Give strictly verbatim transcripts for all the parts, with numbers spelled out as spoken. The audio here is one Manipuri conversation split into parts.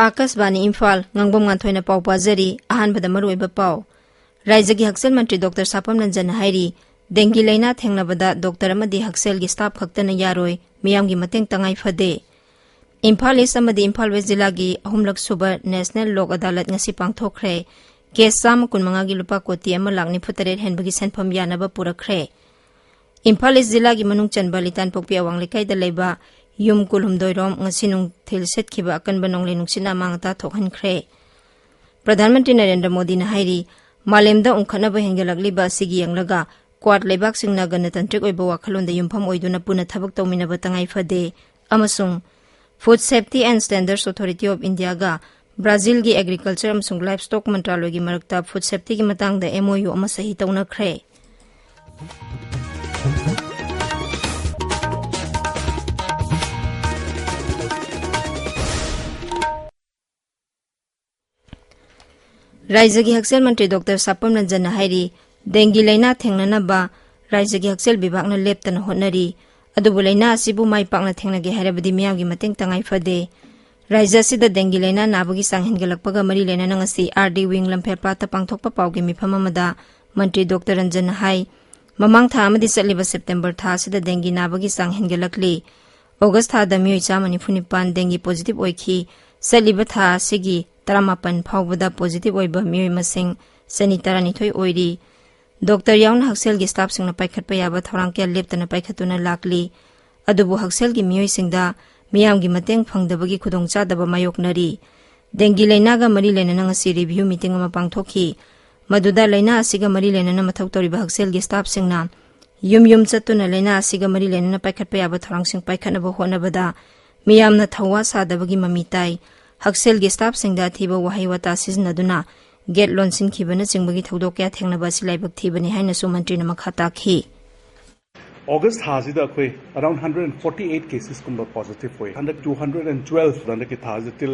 ꯑꯥꯀꯥꯁꯕꯥꯅꯤ ꯏꯝꯐꯥꯜ, ꯉꯥꯡꯕꯝ ꯉꯥꯟꯊꯣꯏꯅ ꯄꯥꯎ ꯄꯥꯖꯔꯤ꯫ ꯑꯍꯥꯟꯕꯗ ꯃꯔꯨꯑꯣꯏꯕ ꯄꯥꯎ꯫ ꯔꯥꯏꯖ꯭ꯌꯒꯤ ꯍꯛꯁꯦꯜ ꯃꯟꯇ꯭ꯔꯤ ꯗꯣꯛꯇꯔ ꯁꯥꯄꯝ ꯔꯟꯖꯟꯅ ꯍꯥꯏꯔꯤ, ꯗꯦꯡꯒꯤ ꯂꯥꯏꯅꯥ ꯊꯦꯡꯅꯕꯗ ꯗꯣꯛꯇꯔ ꯑꯃꯗꯤ ꯍꯛꯁꯦꯜꯒꯤ ꯁ꯭ꯇꯥꯐ ꯈꯛꯇꯅ ꯌꯥꯔꯣꯏ, ꯃꯤꯌꯥꯝꯒꯤ ꯃꯇꯦꯡ ꯇꯉꯥꯏ ꯐꯗꯦ꯫ ꯏꯝꯐꯥꯜ ꯏꯁ ꯑꯃꯗꯤ ꯏꯝꯐꯥꯜ ꯋꯦꯁ ꯖꯤꯂꯥꯒꯤ ꯑꯍꯨꯝꯂꯛ ꯁꯨꯕ ꯅꯦꯁꯅꯦꯜ ꯂꯣꯛ ꯑꯗꯥꯂꯠ ꯉꯁꯤ ꯄꯥꯡꯊꯣꯛꯈ꯭ꯔꯦ꯫ ꯀꯦꯁ ꯆꯥꯝꯃ ꯀꯨꯟꯃꯉꯥꯒꯤ ꯂꯨꯄꯥ ꯀꯣꯇꯤ ꯑꯃ ꯂꯥꯈ ꯅꯤꯐꯨ ꯇꯔꯦꯠ ꯍꯦꯟꯕꯒꯤ ꯁꯦꯟꯐꯝ ꯌꯥꯅꯕ ꯄꯨꯔꯛꯈ꯭ꯔꯦ꯫ ꯏꯝꯐꯥꯜ ꯏꯁ ꯖꯤꯂꯥꯒꯤ ꯃꯅꯨꯡ ꯆꯟꯕ ꯂꯤꯇꯥꯟꯄꯣꯛꯄꯤ ꯑꯋꯥꯡ ꯂꯩꯀꯥꯏꯗ ꯂꯩꯕ ꯌꯨꯝ ꯀꯨꯟꯍꯨꯝꯗꯣꯏ ꯔꯣꯝ ꯉꯁꯤ ꯅꯨꯡꯊꯤꯜ ꯁꯦꯠꯈꯤꯕ ꯑꯀꯟꯕ ꯅꯣꯡꯂꯩ ꯅꯨꯡꯁꯤꯠꯅ ꯑꯃꯥꯡ ꯑꯇꯥ ꯊꯣꯛꯍꯟꯈ꯭ꯔꯦ꯫ ꯄ꯭ꯔꯙꯥꯟ ꯃꯟꯇ꯭ꯔꯤ ꯅꯔꯦꯟꯗ꯭ꯔ ꯃꯣꯗꯤꯅ ꯍꯥꯏꯔꯤ, ꯃꯥꯂꯦꯝꯗ ꯎꯪꯈꯠꯅꯕ ꯍꯦꯟꯒꯠꯂꯛꯂꯤꯕ ꯑꯁꯤꯒꯤ ꯌꯦꯡꯂꯒ ꯀ꯭ꯋꯥꯗ ꯂꯩꯕꯥꯛꯁꯤꯡꯅ ꯒꯅꯇꯟꯇ꯭ꯔꯤꯛ ꯑꯣꯏꯕ ꯋꯥꯈꯜꯂꯣꯟꯗ ꯌꯨꯝꯐꯝ ꯑꯣꯏꯗꯨꯅ ꯄꯨꯟꯅ ꯊꯕꯛ ꯇꯧꯃꯤꯟꯅꯕ ꯇꯉꯥꯏ ꯐꯗꯦ ꯑꯃꯁꯨꯡ Food Safety and Standards Authority of Indiaꯒ ꯕ꯭ꯔꯥꯖꯤꯜꯒꯤ ꯑꯦꯒ꯭ꯔꯤꯀꯜꯆꯔ ꯑꯃꯁꯨꯡ ꯂꯥꯏꯐꯁ꯭ꯇꯣꯛ ꯃꯟꯇ꯭ꯔꯥꯂꯣꯏꯒꯤ ꯃꯔꯛꯇ ꯐꯨꯗ ꯁꯦꯐꯇꯤꯒꯤ ꯃꯇꯥꯡꯗ ꯑꯦꯝ ꯑꯣ ꯌꯨ ꯑꯃ ꯁꯍꯤ ꯇꯧꯅꯈ꯭ꯔꯦ꯫ ꯔꯥꯏꯖ꯭ꯌꯒꯤ ꯍꯛꯁꯦꯜ ꯃꯟꯇ꯭ꯔꯤ ꯗꯣꯛꯇꯔ ꯁꯥꯄꯝ ꯔꯟꯖꯟꯅ ꯍꯥꯏꯔꯤ, ꯗꯦꯡꯒꯤ ꯂꯥꯏꯅꯥ ꯊꯦꯡꯅꯅꯕ ꯔꯥꯏꯖ꯭ꯌꯒꯤ ꯍꯛꯁꯦꯜ ꯕꯤꯚꯥꯒꯅ ꯂꯦꯞꯇꯅ ꯍꯣꯠꯅꯔꯤ꯫ ꯑꯗꯨꯕꯨ ꯂꯥꯏꯅꯥ ꯑꯁꯤꯕꯨ ꯃꯥꯏ ꯄꯥꯛꯅ ꯊꯦꯡꯅꯒꯦ ꯍꯥꯏꯔꯕꯗꯤ ꯃꯤꯌꯥꯝꯒꯤ ꯃꯇꯦꯡ ꯇꯉꯥꯏ ꯐꯗꯦ꯫ ꯔꯥꯏꯖ꯭ꯌ ꯑꯁꯤꯗ ꯗꯦꯡꯒꯤ ꯂꯥꯏꯅꯥ ꯅꯥꯕꯒꯤ ꯆꯥꯡ ꯍꯦꯟꯒꯠꯂꯛꯄꯒ ꯃꯔꯤ ꯂꯩꯅꯅ ꯉꯁꯤ ꯑꯥꯔ ꯗꯤ ꯋꯤꯡ ꯂꯝꯐꯦꯜꯄꯥꯠꯇ ꯄꯥꯡꯊꯣꯛꯄ ꯄꯥꯎꯒꯤ ꯃꯤꯐꯝ ꯑꯃꯗ ꯃꯟꯇ꯭ꯔꯤ ꯗꯣꯛꯇꯔ ꯔꯟꯖꯟꯅ ꯍꯥꯏ, ꯃꯃꯥꯡ ꯊꯥ ꯑꯃꯗꯤ ꯆꯠꯂꯤꯕ ꯁꯦꯞꯇꯦꯝꯕꯔ ꯊꯥ ꯑꯁꯤꯗ ꯗꯦꯡꯒꯤ ꯅꯥꯕꯒꯤ ꯆꯥꯡ ꯍꯦꯟꯒꯠꯂꯛꯂꯤ꯫ ꯑꯣꯒꯁ ꯊꯥꯗ ꯃꯤꯑꯣꯏ ꯆꯥꯝꯃ ꯅꯤꯐꯨ ꯅꯤꯄꯥꯟ ꯗꯦꯡꯒꯤ ꯄꯣꯖꯤꯇꯤꯚ ꯑꯣꯏꯈꯤ꯫ ꯆꯠꯂꯤꯕ ꯊꯥ ꯑꯁꯤꯒꯤ ꯇꯔꯥꯃꯥꯄꯟ ꯐꯥꯎꯕꯗ ꯄꯣꯖꯤꯇꯤꯚ ꯑꯣꯏꯕ ꯃꯤꯑꯣꯏ ꯃꯁꯤꯡ ꯆꯅꯤ ꯇꯔꯥꯅꯤꯊꯣꯏ ꯑꯣꯏꯔꯤ꯫ ꯗꯣꯛꯇꯔ ꯌꯥꯎꯅ ꯍꯛꯁꯦꯜꯒꯤ ꯁ꯭ꯇꯥꯐꯁꯤꯡꯅ ꯄꯥꯏꯈꯠꯄ ꯌꯥꯕ ꯊꯧꯔꯥꯡ ꯀꯌꯥ ꯂꯦꯞꯇꯅ ꯄꯥꯏꯈꯠꯇꯨꯅ ꯂꯥꯛꯂꯤ꯫ ꯑꯗꯨꯕꯨ ꯍꯛꯁꯦꯜꯒꯤ ꯃꯤꯑꯣꯏꯁꯤꯡꯗ ꯃꯤꯌꯥꯝꯒꯤ ꯃꯇꯦꯡ ꯐꯪꯗꯕꯒꯤ ꯈꯨꯗꯣꯡꯆꯥꯗꯕ ꯃꯥꯌꯣꯛꯅꯔꯤ꯫ ꯗꯦꯡꯒꯤ ꯂꯥꯏꯅꯥꯒ ꯃꯔꯤ ꯂꯩꯅꯅ ꯉꯁꯤ ꯔꯤꯚꯤꯌꯨ ꯃꯤꯇꯤꯡ ꯑꯃ ꯄꯥꯡꯊꯣꯛꯈꯤ꯫ ꯃꯗꯨꯗ ꯂꯥꯏꯅꯥ ꯑꯁꯤꯒ ꯃꯔꯤ ꯂꯩꯅꯅ ꯃꯊꯧ ꯇꯧꯔꯤꯕ ꯍꯛꯁꯦꯜꯒꯤ ꯁ꯭ꯇꯥꯐꯁꯤꯡꯅ ꯌꯨꯝ ꯌꯨꯝ ꯆꯠꯇꯨꯅ ꯂꯥꯏꯅꯥ ꯑꯁꯤꯒ ꯃꯔꯤ ꯂꯩꯅꯅ ꯄꯥꯏꯈꯠꯄ ꯌꯥꯕ ꯊꯧꯔꯥꯡꯁꯤꯡ ꯄꯥꯏꯈꯠꯅꯕ ꯍꯣꯠꯅꯕꯗ ꯃꯤꯌꯥꯝꯅ ꯊꯧꯋꯥ ꯁꯥꯗꯕꯒꯤ ꯃꯃꯤ ꯇꯥꯏ꯫ ꯍꯛꯁꯦꯜꯒꯤ ꯁ꯭ꯇꯥꯐꯁꯤꯡꯗ ꯑꯊꯤꯕ ꯋꯥꯍꯩ ꯋꯥꯇꯥ ꯁꯤꯖꯤꯟꯅꯗꯨꯅ ꯒꯦꯠ ꯂꯣꯟꯁꯤꯟꯈꯤꯕꯅꯆꯤꯡꯕꯒꯤ ꯊꯧꯗꯣꯛ ꯀꯌꯥ ꯊꯦꯡꯅꯕ ꯑꯁꯤ ꯂꯥꯏꯕꯛ ꯊꯤꯕꯅꯤ ꯍꯥꯏꯅꯁꯨ ꯃꯟꯇ꯭ꯔꯤꯅ ꯃꯈꯥ ꯇꯥꯈꯤ꯫ ꯑꯣꯒꯁ ꯊꯥꯁꯤꯗ ꯑꯩꯈꯣꯏ around hundred and forty eight cases ꯀꯨꯝꯕ positive ꯑꯣꯏ꯫ ꯍꯟꯗꯛ two hundred and twelve, ꯍꯟꯗꯛꯀꯤ ꯊꯥꯁꯤꯗ till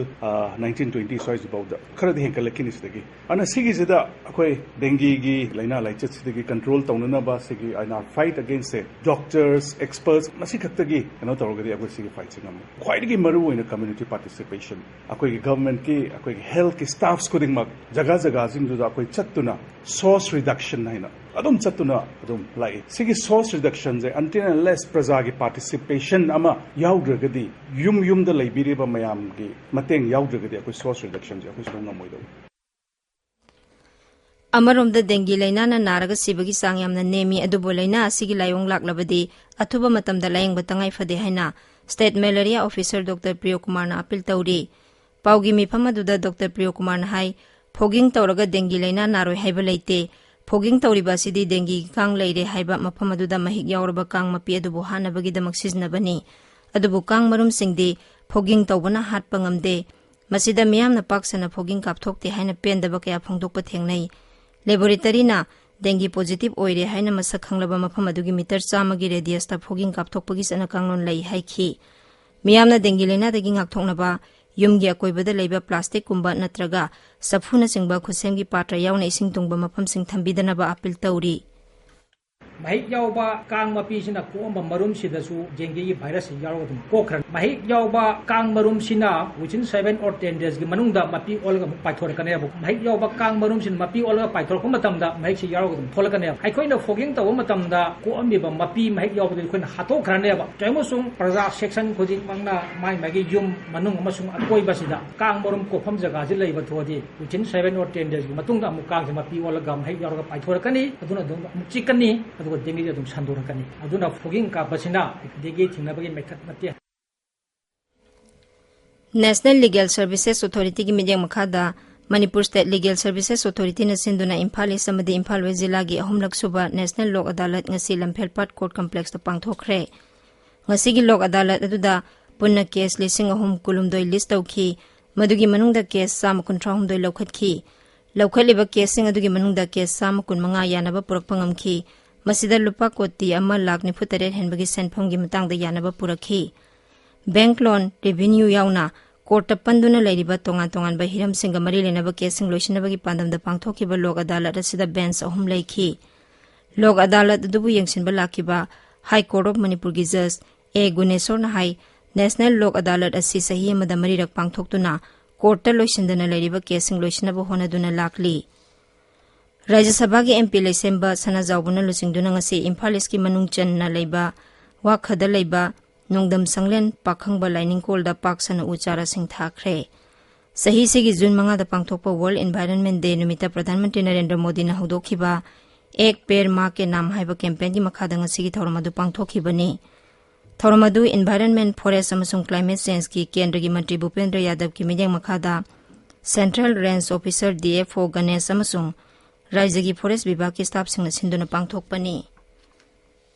nineteen twenty ꯁ꯭ꯋꯥꯏꯁꯤꯐꯥꯎꯗ ꯈꯔꯗꯤ ꯍꯦꯟꯒꯠꯂꯛꯈꯤꯅꯤ ꯁꯤꯗꯒꯤ꯫ ꯑꯗꯨꯅ ꯁꯤꯒꯤꯁꯤꯗ ꯑꯩꯈꯣꯏ ꯗꯦꯡꯒꯤꯒꯤ ꯂꯥꯏꯅꯥ ꯂꯥꯏꯆꯠꯁꯤꯗꯒꯤ control ꯇꯧꯅꯅꯕ ꯁꯤꯒꯤ in our fight against it, doctors, experts, ꯃꯁꯤ ꯈꯛꯇꯒꯤ ꯀꯩꯅꯣ ꯇꯧꯔꯒꯗꯤ ꯑꯩꯈꯣꯏ ꯁꯤꯒꯤ fight ꯁꯤ ꯉꯝꯃꯤ꯫ ꯈ꯭ꯋꯥꯏꯗꯒꯤ ꯃꯔꯨ ꯑꯣꯏꯅ community participation, ꯑꯩꯈꯣꯏꯒꯤ government ꯀꯤ, ꯑꯩꯈꯣꯏꯒꯤ health ꯀꯤ staffs ꯈꯨꯗꯤꯡꯃꯛ ꯖꯒꯥ ꯖꯒꯥꯁꯤꯡꯗꯨꯗ ꯑꯩꯈꯣꯏ ꯆꯠꯇꯨꯅ source reduction ꯍꯥꯏꯅ ꯑꯗꯨꯝ ꯆꯠꯇꯨꯅ ꯑꯗꯨꯝ ꯂꯥꯛꯏ꯫ ꯁꯤꯒꯤ source reduction ꯁꯦ until unless ꯄ꯭ꯔꯖꯥꯒꯤ participation ꯑꯃ ꯌꯥꯎꯗ꯭ꯔꯒꯗꯤ, ꯌꯨꯝ ꯌꯨꯝꯗ ꯂꯩꯕꯤꯔꯤꯕ ꯃꯌꯥꯝꯒꯤ ꯃꯇꯦꯡ ꯌꯥꯎꯗ꯭ꯔꯒꯗꯤ ꯑꯩꯈꯣꯏ source reduction ꯁꯦ ꯑꯩꯈꯣꯏ ꯁꯨꯡꯉꯝ ꯉꯝꯃꯣꯏꯗꯧꯕ꯫ ꯑꯃꯔꯣꯝꯗ ꯗꯦꯡꯒꯤ ꯂꯥꯏꯅꯥꯅ ꯅꯥꯔꯒ ꯁꯤꯕꯒꯤ ꯆꯥꯡ ꯌꯥꯝꯅ ꯅꯦꯝꯃꯤ, ꯑꯗꯨꯕꯨ ꯂꯥꯏꯅꯥ ꯑꯁꯤꯒꯤ ꯂꯥꯏꯑꯣꯡ ꯂꯥꯛꯂꯕꯗꯤ ꯑꯊꯨꯕ ꯃꯇꯝꯗ ꯂꯥꯌꯦꯡꯕ ꯇꯉꯥꯏ ꯐꯗꯦ ꯍꯥꯏꯅ State Malaria Officer Doctor ꯄ꯭ꯔꯤꯌꯣꯀꯨꯃꯥꯔꯅ ꯑꯥꯄꯤꯜ ꯇꯧꯔꯤ꯫ ꯄꯥꯎꯒꯤ ꯃꯤꯐꯝ ꯑꯗꯨꯗ ꯗꯣꯛꯇꯔ ꯄ꯭ꯔꯤꯌꯣꯀꯨꯃꯥꯔꯅ ꯍꯥꯏ, ꯐꯣꯒꯤꯡ ꯇꯧꯔꯒ ꯗꯦꯡꯒꯤ ꯂꯥꯏꯅꯥ ꯅꯥꯔꯣꯏ ꯍꯥꯏꯕ ꯂꯩꯇꯦ꯫ ꯐꯣꯒꯤꯡ ꯇꯧꯔꯤꯕ ꯑꯁꯤꯗꯤ ꯗꯦꯡꯒꯤꯒꯤ ꯀꯥꯡ ꯂꯩꯔꯦ ꯍꯥꯏꯕ ꯃꯐꯝ ꯑꯗꯨꯗ ꯃꯍꯤꯛ ꯌꯥꯎꯔꯕ ꯀꯥꯡ ꯃꯄꯤ ꯑꯗꯨꯕꯨ ꯍꯥꯠꯅꯕꯒꯤꯗꯃꯛ ꯁꯤꯖꯤꯟꯅꯕꯅꯤ꯫ ꯑꯗꯨꯕꯨ ꯀꯥꯡ ꯃꯔꯨꯝꯁꯤꯡꯗꯤ ꯐꯣꯒꯤꯡ ꯇꯧꯕꯅ ꯍꯥꯠꯄ ꯉꯝꯗꯦ꯫ ꯃꯁꯤꯗ ꯃꯤꯌꯥꯝꯅ ꯄꯥꯛ ꯁꯟꯅ ꯐꯣꯒꯤꯡ ꯀꯥꯞꯊꯣꯛꯇꯦ ꯍꯥꯏꯅ ꯄꯦꯟꯗꯕ ꯀꯌꯥ ꯐꯣꯡꯗꯣꯛꯄ ꯊꯦꯡꯅꯩ꯫ ꯂꯦꯕꯣꯔꯦꯇꯔꯤꯅ ꯗꯦꯡꯒꯤ positive ꯑꯣꯏꯔꯦ ꯍꯥꯏꯅ ꯃꯁꯛ ꯈꯪꯂꯕ ꯃꯐꯝ ꯑꯗꯨꯒꯤ ꯃꯤꯇꯔ ꯆꯥꯝꯃꯒꯤ radius ꯇ ꯐꯣꯒꯤꯡ ꯀꯥꯞꯊꯣꯛꯄꯒꯤ ꯆꯠꯅ ꯀꯥꯡꯂꯣꯟ ꯂꯩ ꯍꯥꯏꯈꯤ꯫ ꯃꯤꯌꯥꯝꯅ ꯗꯦꯡꯒꯤ ꯂꯥꯏꯅꯥꯗꯒꯤ ꯉꯥꯛꯊꯣꯛꯅꯕ ꯌꯨꯝꯒꯤ ꯑꯀꯣꯏꯕꯗ ꯂꯩꯕ plastic ꯀꯨꯝꯕ ꯅꯠꯇ꯭ꯔꯒ ꯆꯐꯨꯅꯆꯤꯡꯕ ꯈꯨꯠꯁꯦꯝꯒꯤ ꯄꯥꯇ꯭ꯔ ꯌꯥꯎꯅ ꯏꯁꯤꯡ ꯇꯨꯡꯕ ꯃꯐꯝꯁꯤꯡ ꯊꯝꯕꯤꯗꯅꯕ ꯑꯥꯄꯤꯜ ꯇꯧꯔꯤ꯫ ꯃꯍꯤꯛ ꯌꯥꯎꯕ ꯀꯥꯡ ꯃꯄꯤꯁꯤꯅ ꯀꯣꯛꯑꯝꯕ ꯃꯔꯨꯝꯁꯤꯗꯁꯨ ꯗꯦꯡꯒꯤꯒꯤ virus ꯁꯤ ꯌꯥꯎꯔꯒ ꯑꯗꯨꯝ ꯀꯣꯛꯈ꯭ꯔꯅꯤ꯫ ꯃꯍꯤꯛ ꯌꯥꯎꯕ ꯀꯥꯡ ꯃꯔꯨꯝꯁꯤꯅ within seven or ten days ꯀꯤ ꯃꯅꯨꯡꯗ ꯃꯄꯤ ꯑꯣꯜꯂꯒ ꯑꯃꯨꯛ ꯄꯥꯏꯊꯣꯔꯛꯀꯅꯦꯕ꯫ ꯃꯍꯤꯛ ꯌꯥꯎꯕ ꯀꯥꯡ ꯃꯔꯨꯝꯁꯤꯅ ꯃꯄꯤ ꯑꯣꯜꯂꯒ ꯄꯥꯏꯊꯣꯔꯛꯄ ꯃꯇꯝꯗ ꯃꯍꯤꯛꯁꯤ ꯌꯥꯎꯔꯒ ꯑꯗꯨꯝ ꯊꯣꯛꯂꯛꯀꯅꯦꯕ꯫ ꯑꯩꯈꯣꯏꯅ ꯐꯣꯒꯤꯡ ꯇꯧꯕ ꯃꯇꯝꯗ ꯀꯣꯛꯑꯝꯃꯤꯕ ꯃꯄꯤ ꯃꯍꯤꯛ ꯌꯥꯎꯕꯗꯨ ꯑꯩꯈꯣꯏꯅ ꯍꯥꯠꯇꯣꯛꯈ꯭ꯔꯅꯦꯕ꯫ ꯇꯧꯏꯃꯁꯨꯡ ꯄ꯭ꯔꯖꯥ section ꯈꯨꯗꯤꯡꯃꯛꯅ ꯃꯥꯏ ꯃꯥꯏꯒꯤ ꯌꯨꯝ ꯃꯅꯨꯡ ꯑꯃꯁꯨꯡ ꯑꯀꯣꯏꯕꯁꯤꯗ ꯀꯥꯡ ꯃꯔꯨꯝ ꯀꯣꯛꯐꯝ ꯖꯒꯥꯁꯤ ꯂꯩꯕ ꯊꯣꯛꯑꯗꯤ within seven or ten days ꯀꯤ ꯃꯇꯨꯡꯗ ꯑꯃꯨꯛ ꯀꯥꯡꯁꯤ ꯃꯄꯤ ꯑꯣꯜꯂꯒ ꯃꯍꯤꯛ ꯌꯥꯎꯔꯒ ꯄꯥꯏꯊꯣꯔꯛꯀꯅꯤ꯫ ꯑꯗꯨꯅ ꯑꯗꯨꯝ ꯑꯃꯨꯛ ꯆꯤꯛꯀꯅꯤ, ꯑꯗꯨꯒ ꯗꯦꯡꯒꯤꯁꯦ ꯑꯗꯨꯝ ꯁꯟꯗꯣꯔꯛꯀꯅꯤ꯫ ꯑꯗꯨꯅ ꯐꯣꯒꯤꯡ ꯀꯥꯞꯄꯁꯤꯅ ꯗꯦꯡꯒꯤ ꯊꯤꯡꯅꯕꯒꯤ method ꯅꯠꯇꯦ꯫ National Legal Services Authority ꯒꯤ ꯃꯤꯠꯌꯦꯡ ꯃꯈꯥꯗ Manipur State Legal Services Authority ꯅ ꯁꯤꯟꯗꯨꯅ ꯏꯝꯐꯥꯜ East ꯑꯃꯗꯤ ꯏꯝꯐꯥꯜ West ꯖꯤꯂꯥꯒꯤ ꯑꯍꯨꯝꯂꯛ ꯁꯨꯕ National ꯂꯣꯛ ꯑꯗꯥꯂꯠ ꯉꯁꯤ ꯂꯝꯐꯦꯜꯄꯥꯠ Court Complex ꯇ ꯄꯥꯡꯊꯣꯛꯈ꯭ꯔꯦ꯫ ꯉꯁꯤꯒꯤ ꯂꯣꯛ ꯑꯗꯥꯂꯠ ꯑꯗꯨꯗ ꯄꯨꯟꯅ case ꯂꯤꯁꯤꯡ ꯑꯍꯨꯝ ꯀꯨꯟꯍꯨꯝꯗꯣꯏ list ꯇꯧꯈꯤ꯫ ꯃꯗꯨꯒꯤ ꯃꯅꯨꯡꯗ case ꯆꯥꯝꯃ ꯀꯨꯟꯊ꯭ꯔꯥ ꯍꯨꯝꯗꯣꯏ ꯂꯧꯈꯠꯈꯤ꯫ ꯂꯧꯈꯠꯂꯤꯕ case ꯁꯤꯡ ꯑꯗꯨꯒꯤ ꯃꯅꯨꯡꯗ case ꯆꯥꯝꯃ ꯀꯨꯟꯃꯉꯥ ꯌꯥꯅꯕ ꯄꯨꯔꯛꯄ ꯉꯝꯈꯤ꯫ ꯃꯁꯤꯗ ꯂꯨꯄꯥ ꯀꯣꯇꯤ ꯑꯃ ꯂꯥꯈ ꯅꯤꯐꯨ ꯇꯔꯦꯠ ꯍꯦꯟꯕꯒꯤ ꯁꯦꯟꯐꯝꯒꯤ ꯃꯇꯥꯡꯗ ꯌꯥꯅꯕ ꯄꯨꯔꯛꯈꯤ꯫ ꯕꯦꯡꯛ ꯂꯣꯟ, ꯔꯦꯚꯤꯅ꯭ꯌꯨ ꯌꯥꯎꯅ ꯀꯣꯔꯠꯇ ꯄꯟꯗꯨꯅ ꯂꯩꯔꯤꯕ ꯇꯣꯉꯥꯟ ꯇꯣꯉꯥꯟꯕ ꯍꯤꯔꯝꯁꯤꯡꯒ ꯃꯔꯤ ꯂꯩꯅꯕ ꯀꯦꯁꯁꯤꯡ ꯂꯣꯏꯁꯤꯟꯅꯕꯒꯤ ꯄꯥꯟꯗꯝꯗ ꯄꯥꯡꯊꯣꯛꯈꯤꯕ ꯂꯣꯛ ꯑꯗꯥꯂꯠ ꯑꯁꯤꯗ ꯕꯦꯟꯆ ꯑꯍꯨꯝ ꯂꯩꯈꯤ꯫ ꯂꯣꯛ ꯑꯗꯥꯂꯠ ꯑꯗꯨꯕꯨ ꯌꯦꯡꯁꯤꯟꯕ ꯂꯥꯛꯈꯤꯕ ꯍꯥꯏ ꯀꯣꯔꯠ ꯑꯣꯐ ꯃꯅꯤꯄꯨꯔꯒꯤ ꯖꯖ ꯑꯦ ꯒꯨꯅꯦꯁꯣꯔꯅ ꯍꯥꯏ, ꯅꯦꯁꯅꯦꯜ ꯂꯣꯛ ꯑꯗꯥꯂꯠ ꯑꯁꯤ ꯆꯍꯤ ꯑꯃꯗ ꯃꯔꯤꯔꯛ ꯄꯥꯡꯊꯣꯛꯇꯨꯅ ꯀꯣꯔꯠꯇ ꯂꯣꯏꯁꯤꯟꯗꯅ ꯂꯩꯔꯤꯕ ꯀꯦꯁꯁꯤꯡ ꯂꯣꯏꯁꯤꯟꯅꯕ ꯍꯣꯠꯅꯗꯨꯅ ꯂꯥꯛꯂꯤ꯫ ꯔꯥꯖ꯭ꯌ ꯁꯚꯥꯒꯤ ꯑꯦꯝ ꯄꯤ ꯂꯩꯁꯦꯝꯕ ꯁꯅꯥꯖꯥꯎꯕꯅ ꯂꯨꯆꯤꯡꯗꯨꯅ ꯉꯁꯤ ꯏꯝꯐꯥꯜ ꯏꯁꯀꯤ ꯃꯅꯨꯡ ꯆꯟꯅ ꯂꯩꯕ ꯋꯥꯈꯗ ꯂꯩꯕ ꯅꯣꯡꯗꯝ ꯁꯪꯂꯦꯟ ꯄꯥꯈꯪꯕ ꯂꯥꯏꯅꯤꯡꯀꯣꯜꯗ ꯄꯥꯛ ꯁꯟꯅ ꯎ ꯆꯥꯔꯥꯁꯤꯡ ꯊꯥꯈ꯭ꯔꯦ꯫ ꯆꯍꯤꯁꯤꯒꯤ ꯖꯨꯟ ꯃꯉꯥꯗ ꯄꯥꯡꯊꯣꯛꯄ ꯋꯥꯔꯜꯗ ꯏꯟꯚꯥꯏꯔꯟꯃꯦꯟ ꯗꯦ ꯅꯨꯃꯤꯠꯇ ꯄ꯭ꯔꯙꯥꯟ ꯃꯟꯇ꯭ꯔꯤ ꯅꯔꯦꯟꯗ꯭ꯔ ꯃꯣꯗꯤꯅ ꯍꯧꯗꯣꯛꯈꯤꯕ ꯑꯦꯛ ꯄꯦꯔ ꯃꯥ ꯀꯦ ꯅꯥꯝ ꯍꯥꯏꯕ ꯀꯦꯝꯄꯦꯟꯒꯤ ꯃꯈꯥꯗ ꯉꯁꯤꯒꯤ ꯊꯧꯔꯝ ꯑꯗꯨ ꯄꯥꯡꯊꯣꯛꯈꯤꯕꯅꯤ꯫ ꯊꯧꯔꯝ ꯑꯗꯨ ꯏꯟꯚꯥꯏꯔꯟꯃꯦꯟ, ꯐꯣꯔꯦꯁ ꯑꯃꯁꯨꯡ ꯀ꯭ꯂꯥꯏꯃꯦꯠ ꯆꯦꯟꯖꯀꯤ ꯀꯦꯟꯗ꯭ꯔꯒꯤ ꯃꯟꯇ꯭ꯔꯤ ꯚꯨꯄꯦꯟꯗ꯭ꯔ ꯌꯥꯗꯕꯀꯤ ꯃꯤꯠꯌꯦꯡ ꯃꯈꯥꯗ central range officer, D F O, Ganesh ꯑꯃꯁꯨꯡ ꯔꯥꯖ꯭ꯌꯒꯤ ꯐꯣꯔꯦꯁ ꯕꯤꯚꯥꯒꯀꯤ ꯁ꯭ꯇꯥꯐꯁꯤꯡꯅ ꯁꯤꯟꯗꯨꯅ ꯄꯥꯡꯊꯣꯛꯄꯅꯤ꯫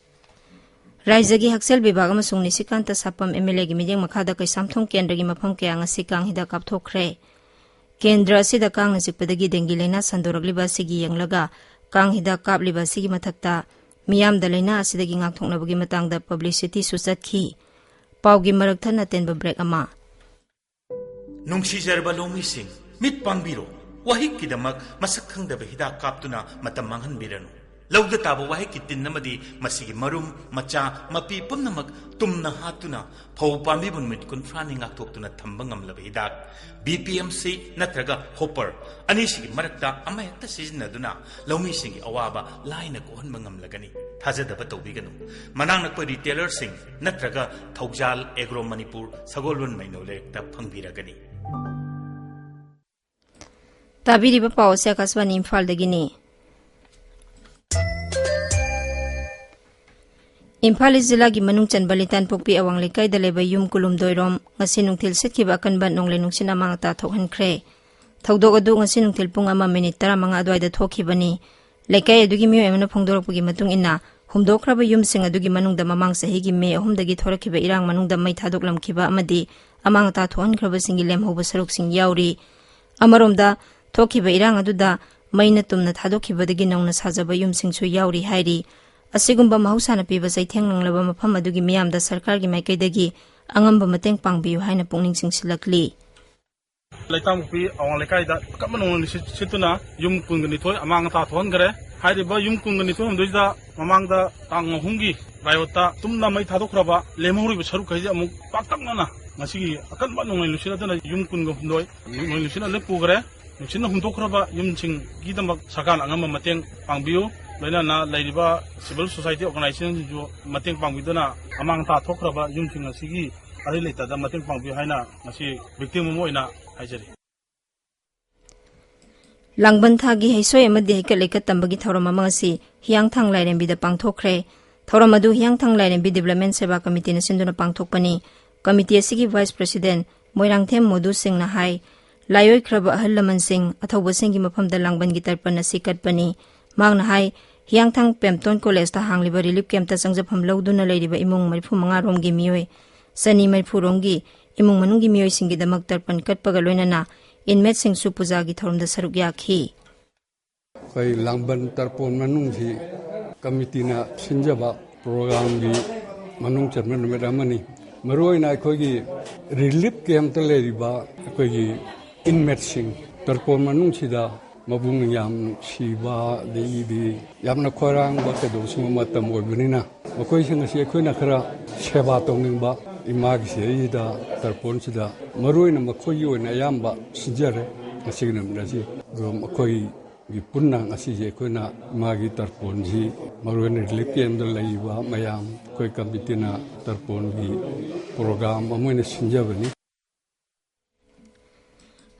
ꯔꯥꯖ꯭ꯌꯒꯤ ꯍꯛꯁꯦꯜ ꯕꯤꯚꯥꯒ ꯑꯃꯁꯨꯡ ꯅꯤꯁꯤꯀꯥꯟꯇ ꯁꯥꯄꯝ ꯑꯦꯝ ꯑꯦꯜ ꯑꯦꯒꯤ ꯃꯤꯠꯌꯦꯡ ꯃꯈꯥꯗ ꯀꯩꯁꯥꯝꯊꯣꯡ ꯀꯦꯟꯗ꯭ꯔꯒꯤ ꯃꯐꯝ ꯀꯌꯥ ꯉꯁꯤ ꯀꯥꯡ ꯍꯤꯗꯥꯛ ꯀꯥꯞꯊꯣꯛꯈ꯭ꯔꯦ꯫ ꯀꯦꯟꯗ꯭ꯔ ꯑꯁꯤꯗ ꯀꯥꯡꯅ ꯆꯤꯛꯄꯗꯒꯤ ꯗꯦꯡꯒꯤ ꯂꯥꯏꯅꯥ ꯁꯟꯗꯣꯔꯛꯂꯤꯕ ꯑꯁꯤꯒꯤ ꯌꯦꯡꯂꯒ ꯀꯥꯡ ꯍꯤꯗꯥꯛ ꯀꯥꯞꯂꯤꯕ ꯑꯁꯤꯒꯤ ꯃꯊꯛꯇ ꯃꯤꯌꯥꯝꯗ ꯂꯥꯏꯅꯥ ꯑꯁꯤꯗꯒꯤ ꯉꯥꯛꯊꯣꯛꯅꯕꯒꯤ ꯃꯇꯥꯡꯗ ꯄꯕ꯭ꯂꯤꯁꯤꯇꯤꯁꯨ ꯆꯠꯈꯤ꯫ ꯄꯥꯎꯒꯤ ꯃꯔꯛ ꯊꯠꯅ ꯇꯦꯟꯕ ꯕ꯭ꯔꯦꯛ ꯑꯃ꯫ ꯅꯨꯡꯁꯤꯖꯔꯕ ꯂꯧꯃꯤꯁꯤꯡ, ꯃꯤꯠ ꯄꯥꯡꯕꯤꯔꯣ꯫ ꯋꯥꯍꯤꯛꯀꯤꯗꯃꯛ ꯃꯁꯛ ꯈꯪꯗꯕ ꯍꯤꯗꯥꯛ ꯀꯥꯞꯇꯨꯅ ꯃꯇꯝ ꯃꯥꯡꯍꯟꯕꯤꯔꯅꯨ꯫ ꯂꯧꯗ ꯇꯥꯕ ꯋꯥꯍꯤꯛꯀꯤ ꯇꯤꯟ ꯑꯃꯗꯤ ꯃꯁꯤꯒꯤ ꯃꯔꯨꯝ, ꯃꯆꯥ, ꯃꯄꯤ ꯄꯨꯝꯅꯃꯛ ꯇꯨꯝꯅ ꯍꯥꯠꯇꯨꯅ ꯐꯧ ꯄꯥꯝꯕꯤꯕꯨ ꯅꯨꯃꯤꯠ ꯀꯨꯟꯊ꯭ꯔꯥꯅꯤ ꯉꯥꯛꯊꯣꯛꯇꯨꯅ ꯊꯝꯕ ꯉꯝꯂꯕ ꯍꯤꯗꯥꯛ꯫ ꯕꯤ ꯄꯤ ꯑꯦꯝ ꯁꯤ ꯅꯠꯇ꯭ꯔꯒ ꯍꯣꯄꯔ ꯑꯅꯤꯁꯤꯒꯤ ꯃꯔꯛꯇ ꯑꯃꯍꯦꯛꯇ ꯁꯤꯖꯤꯟꯅꯗꯨꯅ ꯂꯧꯃꯤꯁꯤꯡꯒꯤ ꯑꯋꯥꯕ ꯂꯥꯏꯅ ꯀꯣꯛꯍꯟꯕ ꯉꯝꯂꯒꯅꯤ꯫ ꯊꯥꯖꯗꯕ ꯇꯧꯕꯤꯒꯅꯨ꯫ ꯃꯅꯥꯛ ꯅꯛꯄ ꯔꯤꯇꯦꯂꯔꯁꯤꯡ ꯅꯠꯇ꯭ꯔꯒ ꯊꯧꯖꯥꯜ ꯑꯦꯒ꯭ꯔꯣ ꯃꯅꯤꯄꯨꯔ ꯁꯒꯣꯜꯕꯟ ꯃꯩꯅꯧ ꯂꯩꯔꯛꯇ ꯐꯪꯕꯤꯔꯒꯅꯤ꯫ ꯇꯥꯕꯤꯔꯤꯕ ꯄꯥꯎ ꯑꯁꯤ ꯑꯀꯥꯁꯕꯥꯅꯤ ꯏꯝꯐꯥꯜꯗꯒꯤꯅꯤ꯫ ꯏꯝꯐꯥꯜ ꯏꯁ ꯖꯤꯂꯥꯒꯤ ꯃꯅꯨꯡ ꯆꯟꯕ ꯂꯤꯇꯥꯟꯄꯣꯛꯄꯤ ꯑꯋꯥꯡ ꯂꯩꯀꯥꯏꯗ ꯂꯩꯕ ꯌꯨꯝ ꯀꯨꯂꯨꯝꯗꯣꯏꯔꯣꯝ ꯉꯁꯤ ꯅꯨꯡꯊꯤꯜ ꯁꯤꯠꯈꯤꯕ ꯑꯀꯟꯕ ꯅꯣꯡꯂꯩ ꯅꯨꯡꯁꯤꯠꯅ ꯑꯃꯥꯡ ꯑꯇꯥ ꯊꯣꯛꯍꯟꯈ꯭ꯔꯦ꯫ ꯊꯧꯗꯣꯛ ꯑꯗꯨ ꯉꯁꯤ ꯅꯨꯡꯊꯤꯜ ꯄꯨꯡ ꯑꯃ ꯃꯤꯅꯤꯠ ꯇꯔꯥꯃꯉꯥ ꯑꯗꯨꯋꯥꯏꯗ ꯊꯣꯛꯈꯤꯕꯅꯤ꯫ ꯂꯩꯀꯥꯏ ꯑꯗꯨꯒꯤ ꯃꯤꯑꯣꯏ ꯑꯃꯅ ꯐꯣꯡꯗꯣꯔꯛꯄꯒꯤ ꯃꯇꯨꯡ ꯏꯟꯅ, ꯍꯨꯝꯗꯣꯛꯈ꯭ꯔꯕ ꯌꯨꯝꯁꯤꯡ ꯑꯗꯨꯒꯤ ꯃꯅꯨꯡꯗ ꯃꯃꯥꯡ ꯆꯍꯤꯒꯤ ꯃꯦ ꯑꯍꯨꯝꯗꯒꯤ ꯊꯣꯔꯛꯈꯤꯕ ꯏꯔꯥꯡ ꯃꯅꯨꯡꯗ ꯃꯩ ꯊꯥꯗꯣꯛꯂꯝꯈꯤꯕ ꯑꯃꯗꯤ ꯑꯃꯥꯡ ꯑꯇꯥ ꯊꯣꯛꯍꯟꯈ꯭ꯔꯕꯁꯤꯡꯒꯤ ꯂꯦꯝꯍꯧꯕ ꯁꯔꯨꯛꯁꯤꯡ ꯌꯥꯎꯔꯤ꯫ ꯑꯃꯔꯣꯝꯗ, ꯊꯣꯛꯈꯤꯕ ꯏꯔꯥꯡ ꯑꯗꯨꯗ ꯃꯩꯅ ꯇꯨꯝꯅ ꯊꯥꯗꯣꯛꯈꯤꯕꯗꯒꯤ ꯅꯧꯅ ꯁꯥꯖꯕ ꯌꯨꯝꯁꯤꯡꯁꯨ ꯌꯥꯎꯔꯤ ꯍꯥꯏꯔꯤ꯫ ꯑꯁꯤꯒꯨꯝꯕ ꯃꯍꯧꯁꯥꯅ ꯄꯤꯕ ꯆꯩꯊꯦꯡ ꯅꯪꯂꯕ ꯃꯐꯝ ꯑꯗꯨꯒꯤ ꯃꯤꯌꯥꯝꯗ ꯁꯔꯀꯥꯔꯒꯤ ꯃꯥꯏꯀꯩꯗꯒꯤ ꯑꯉꯝꯕ ꯃꯇꯦꯡ ꯄꯥꯡꯕꯤꯌꯨ ꯍꯥꯏꯅ ꯄꯨꯛꯅꯤꯡ ꯆꯤꯡꯁꯤꯜꯂꯛꯂꯤ꯫ ꯂꯩꯇꯥꯡꯄꯣꯛꯄꯤ ꯑꯋꯥꯡ ꯂꯩꯀꯥꯏꯗ ꯑꯀꯟꯕ ꯅꯣꯡꯂꯩ ꯅꯨꯡꯁꯤꯠ ꯁꯤꯠꯇꯨꯅ ꯌꯨꯝ ꯀꯨꯟꯒ ꯅꯤꯊꯣꯏ ꯑꯃꯥꯡ ꯑꯇꯥ ꯊꯣꯛꯍꯟꯈ꯭ꯔꯦ꯫ ꯍꯥꯏꯔꯤꯕ ꯌꯨꯝ ꯀꯨꯟꯒ ꯅꯤꯊꯣꯏ ꯍꯨꯝꯗꯣꯏꯁꯤꯗ ꯃꯃꯥꯡꯗ ꯇꯥꯡ ꯑꯍꯨꯝꯒꯤ ꯔꯥꯏꯌꯣꯠꯇ ꯇꯨꯝꯅ ꯃꯩ ꯊꯥꯗꯣꯛꯈ꯭ꯔꯕ ꯂꯦꯝꯍꯧꯔꯤꯕ ꯁꯔꯨꯛꯈꯩꯁꯦ ꯑꯃꯨꯛ ꯄꯥꯛꯇꯛꯅꯅ ꯉꯁꯤꯒꯤ ꯑꯀꯟꯕ ꯅꯣꯡꯂꯩ ꯅꯨꯡꯁꯤꯠ ꯑꯗꯨꯅ ꯌꯨꯝ ꯀꯨꯟꯒ ꯍꯨꯝꯗꯣꯏ ꯅꯣꯡꯂꯩ ꯅꯨꯡꯁꯤꯠꯅ ꯂꯣꯏ ꯄꯨꯈ꯭ꯔꯦ꯫ ꯅꯨꯡꯁꯤꯠꯅ ꯍꯨꯝꯗꯣꯛꯈ꯭ꯔꯕ ꯌꯨꯝꯁꯤꯡꯒꯤꯗꯃꯛ ꯁꯔꯀꯥꯔꯅ ꯑꯉꯝꯕ ꯃꯇꯦꯡ ꯄꯥꯡꯕꯤꯌꯨ꯫ ꯂꯣꯏꯅꯅ ꯂꯩꯔꯤꯕ civil society organizationꯁꯤꯡꯁꯨ ꯃꯇꯦꯡ ꯄꯥꯡꯕꯤꯗꯨꯅ ꯑꯃꯥꯡ ꯑꯇꯥ ꯊꯣꯛꯈ꯭ꯔꯕ ꯌꯨꯝꯁꯤꯡ ꯑꯁꯤꯒꯤ ꯑꯔꯩ ꯂꯩꯇꯗ ꯃꯇꯦꯡ ꯄꯥꯡꯕꯤꯌꯨ ꯍꯥꯏꯅ ꯉꯁꯤ victim ꯑꯃ ꯑꯣꯏꯅ ꯍꯥꯏꯖꯔꯤ꯫ ꯂꯥꯡꯕꯟ ꯊꯥꯒꯤ ꯍꯩꯁꯣꯏ ꯑꯃꯗꯤ ꯍꯩꯀꯠ ꯂꯩꯀꯠ ꯇꯝꯕꯒꯤ ꯊꯧꯔꯝ ꯑꯃ ꯉꯁꯤ ꯍꯤꯌꯥꯡꯊꯥꯡ ꯂꯥꯏꯔꯦꯝꯕꯤꯗ ꯄꯥꯡꯊꯣꯛꯈ꯭ꯔꯦ꯫ ꯊꯧꯔꯝ ꯑꯗꯨ ꯍꯤꯌꯥꯡꯊꯥꯡ ꯂꯥꯏꯔꯦꯝꯕꯤ Development ꯁꯦꯕꯥ ꯀꯃꯤꯇꯤꯅ ꯁꯤꯟꯗꯨꯅ ꯄꯥꯡꯊꯣꯛꯄꯅꯤ꯫ ꯀꯃꯤꯇꯤ ꯑꯁꯤꯒꯤ vice president ꯃꯣꯏꯔꯥꯡꯊꯦꯝ ꯃꯣꯗꯨ ꯁꯤꯡꯅ ꯍꯥꯏ, ꯂꯥꯏꯑꯣꯏꯈ꯭ꯔꯕ ꯑꯍꯜ ꯂꯃꯟꯁꯤꯡ, ꯑꯊꯧꯕꯁꯤꯡꯒꯤ ꯃꯐꯝꯗ ꯂꯥꯡꯕꯟꯒꯤ ꯇꯔꯄꯟ ꯑꯁꯤ ꯀꯠꯄꯅꯤ꯫ ꯃꯍꯥꯛꯅ ꯍꯥꯏ, ꯍꯤꯌꯥꯡꯊꯥꯡ ꯄꯦꯝꯇꯣꯟ ꯀꯣꯂꯦꯖꯇ ꯍꯥꯡꯂꯤꯕ relief campꯇ ꯆꯪꯖꯐꯝ ꯂꯧꯗꯨꯅ ꯂꯩꯔꯤꯕ ꯏꯃꯨꯡ ꯃꯔꯤꯐꯨ ꯃꯉꯥ ꯔꯣꯝꯒꯤ ꯃꯤꯑꯣꯏ ꯆꯅꯤ ꯃꯔꯤꯐꯨ ꯔꯣꯝꯒꯤ ꯏꯃꯨꯡ ꯃꯅꯨꯡꯒꯤ ꯃꯤꯑꯣꯏꯁꯤꯡꯒꯤꯗꯃꯛ ꯇꯔꯄꯟ ꯀꯠꯄꯒ ꯂꯣꯏꯅꯅ inmateꯁꯤꯡꯁꯨ ꯄꯨꯖꯥꯒꯤ ꯊꯧꯔꯝꯗ ꯁꯔꯨꯛ ꯌꯥꯈꯤ꯫ ꯑꯩꯈꯣꯏ ꯂꯥꯡꯕꯟ ꯇꯔꯄꯣꯟ ꯃꯅꯨꯡꯁꯤ ꯀꯃꯤꯇꯤꯅ ꯁꯤꯟꯖꯕ programꯒꯤ ꯃꯅꯨꯡ ꯆꯟꯕ ꯅꯨꯃꯤꯠ ꯑꯃꯅꯤ꯫ ꯃꯔꯨꯑꯣꯏꯅ ꯑꯩꯈꯣꯏꯒꯤ relief campꯇ ꯂꯩꯔꯤꯕ ꯑꯩꯈꯣꯏꯒꯤ inmateꯁꯤꯡ, ꯇꯔꯄꯣꯟ ꯃꯅꯨꯡꯁꯤꯗ ꯃꯕꯨꯡ ꯌꯥꯝ ꯅꯨꯡꯁꯤꯕ, ꯑꯗꯒꯤꯗꯤ ꯌꯥꯝꯅ ꯈꯣꯏꯔꯥꯡꯕ ꯀꯩꯗꯧꯕ ꯁꯤꯒꯨꯝꯕ ꯃꯇꯝ ꯑꯣꯏꯕꯅꯤꯅ, ꯃꯈꯣꯏꯁꯤꯡ ꯑꯁꯤ ꯑꯩꯈꯣꯏꯅ ꯈꯔ ꯁꯦꯕꯥ ꯇꯧꯅꯤꯡꯕ ꯏꯃꯥꯒꯤ ꯁꯤꯗꯩꯁꯤꯗ ꯇꯔꯄꯣꯟꯁꯤꯗ ꯃꯔꯨꯑꯣꯏꯅ ꯃꯈꯣꯏꯒꯤ ꯑꯣꯏꯅ ꯑꯌꯥꯝꯕ ꯁꯤꯟꯖꯔꯦ ꯉꯁꯤꯒꯤ ꯅꯨꯃꯤꯠ ꯑꯁꯤ꯫ ꯑꯗꯣ ꯃꯈꯣꯏꯒꯤ ꯄꯨꯟꯅ ꯉꯁꯤꯁꯦ ꯑꯩꯈꯣꯏꯅ ꯏꯃꯥꯒꯤ ꯇꯔꯄꯣꯟꯁꯤ ꯃꯔꯨꯑꯣꯏꯅ relief campꯇ ꯂꯩꯔꯤꯕ ꯃꯌꯥꯝ ꯑꯩꯈꯣꯏ ꯀꯃꯤꯇꯤꯅ ꯇꯔꯄꯣꯟꯒꯤ program ꯑꯃ ꯑꯣꯏꯅ ꯁꯤꯟꯖꯕꯅꯤ꯫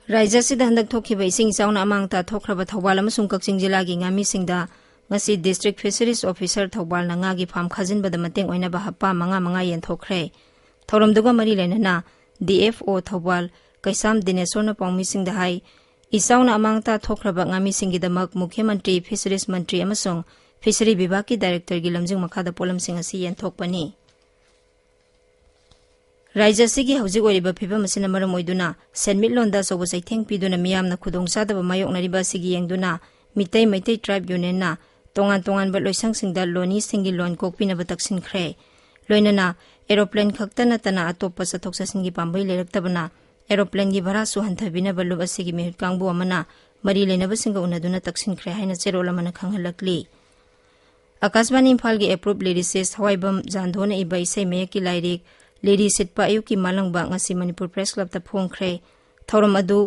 ꯔꯥꯖ꯭ꯌ ꯑꯁꯤꯗ ꯍꯟꯗꯛ ꯊꯣꯛꯈꯤꯕ ꯏꯁꯤꯡ ꯏꯆꯥꯎꯅ ꯑꯃꯥꯡ ꯑꯇꯥ ꯊꯣꯛꯈ꯭ꯔꯕ ꯊꯧꯕꯥꯜ ꯑꯃꯁꯨꯡ ꯀꯛꯆꯤꯡ ꯖꯤꯂꯥꯒꯤ ꯉꯥꯃꯤꯁꯤꯡꯗ ꯉꯁꯤ District Fisheries Officer ꯊꯧꯕꯥꯜꯅ ꯉꯥꯒꯤ farm ꯈꯥꯖꯤꯟꯕꯗ ꯃꯇꯦꯡ ꯑꯣꯏꯅꯕ ꯍꯞꯄꯥ ꯃꯉꯥ ꯃꯉꯥ ꯌꯦꯟꯊꯣꯛꯈ꯭ꯔꯦ꯫ ꯊꯧꯔꯝꯗꯨꯒ ꯃꯔꯤ ꯂꯩꯅꯅ D F O ꯊꯧꯕꯥꯜ ꯀꯩꯁꯥꯝ ꯗꯤꯅꯦꯁꯣꯔꯅ ꯄꯥꯎꯃꯤꯁꯤꯡꯗ ꯍꯥꯏ, ꯏꯆꯥꯎꯅ ꯑꯃꯥꯡ ꯑꯇꯥ ꯊꯣꯛꯈ꯭ꯔꯕ ꯉꯥꯃꯤꯁꯤꯡꯒꯤꯗꯃꯛ ꯃꯨꯈ꯭ꯌ ꯃꯟꯇ꯭ꯔꯤ, Fisheries ꯃꯟꯇ꯭ꯔꯤ ꯑꯃꯁꯨꯡ Fishery ꯕꯤꯚꯥꯒꯀꯤ Directorꯒꯤ ꯂꯝꯖꯤꯡ ꯃꯈꯥꯗ ꯄꯣꯠꯂꯝꯁꯤꯡ ꯑꯁꯤ ꯌꯦꯟꯊꯣꯛꯄꯅꯤ꯫ ꯔꯥꯖ꯭ꯌ ꯑꯁꯤꯒꯤ ꯍꯧꯖꯤꯛ ꯑꯣꯏꯔꯤꯕ ꯐꯤꯕꯝ ꯑꯁꯤꯅ ꯃꯔꯝ ꯑꯣꯏꯗꯨꯅ ꯁꯦꯟꯃꯤꯠꯂꯣꯟꯗ ꯑꯆꯧꯕ ꯆꯩꯊꯦꯡ ꯄꯤꯗꯨꯅ ꯃꯤꯌꯥꯝꯅ ꯈꯨꯗꯣꯡꯆꯥꯗꯕ ꯃꯥꯌꯣꯛꯅꯔꯤꯕ ꯑꯁꯤꯒꯤ ꯌꯦꯡꯗꯨꯅ ꯃꯤꯇꯩ ꯃꯩꯇꯩ Tribe Unionꯅ ꯇꯣꯉꯥꯟ ꯇꯣꯉꯥꯟꯕ ꯂꯣꯏꯁꯪꯁꯤꯡꯗ ꯂꯣꯅꯤꯁꯤꯡꯒꯤ ꯂꯣꯟ ꯀꯣꯛꯄꯤꯅꯕ ꯇꯛꯁꯤꯟꯈ꯭ꯔꯦ꯫ ꯂꯣꯏꯅꯅ aeroplane ꯈꯛꯇ ꯅꯠꯇꯅ ꯑꯇꯣꯞꯄ ꯆꯠꯊꯣꯛ ꯆꯠꯁꯤꯟꯒꯤ ꯄꯥꯝꯕꯩ ꯂꯩꯔꯛꯇꯕꯅ aeroplaneꯒꯤ ꯚꯔꯥꯁꯨ ꯍꯟꯊꯕꯤꯅꯕ ꯂꯨꯞ ꯑꯁꯤꯒꯤ ꯃꯤꯍꯨꯠ ꯀꯥꯡꯕꯨ ꯑꯃꯅ ꯃꯔꯤ ꯂꯩꯅꯕꯁꯤꯡꯒ ꯎꯅꯗꯨꯅ ꯇꯛꯁꯤꯟꯈ꯭ꯔꯦ ꯍꯥꯏꯅ ꯆꯦꯔꯣꯜ ꯑꯃꯅ ꯈꯪꯍꯜꯂꯛꯂꯤ꯫ ꯑꯀꯥꯁꯕꯥꯅꯤ ꯏꯝꯐꯥꯜꯒꯤ approved lyricist ꯊꯋꯥꯏꯕꯝ ꯖꯥꯟꯗꯣꯅ ꯏꯕ ꯏꯁꯩ ꯃꯌꯦꯛꯀꯤ ꯂꯥꯏꯔꯤꯛ ꯂꯤꯔꯤ ꯁꯤꯠꯄ ꯑꯌꯨꯛꯀꯤ ꯃꯥꯂꯪꯕ ꯉꯁꯤ ꯃꯅꯤꯄꯨꯔ ꯄ꯭ꯔꯦꯁ ꯀ꯭ꯂꯕꯇ ꯐꯣꯡꯈ꯭ꯔꯦ꯫ ꯊꯧꯔꯝ ꯑꯗꯨ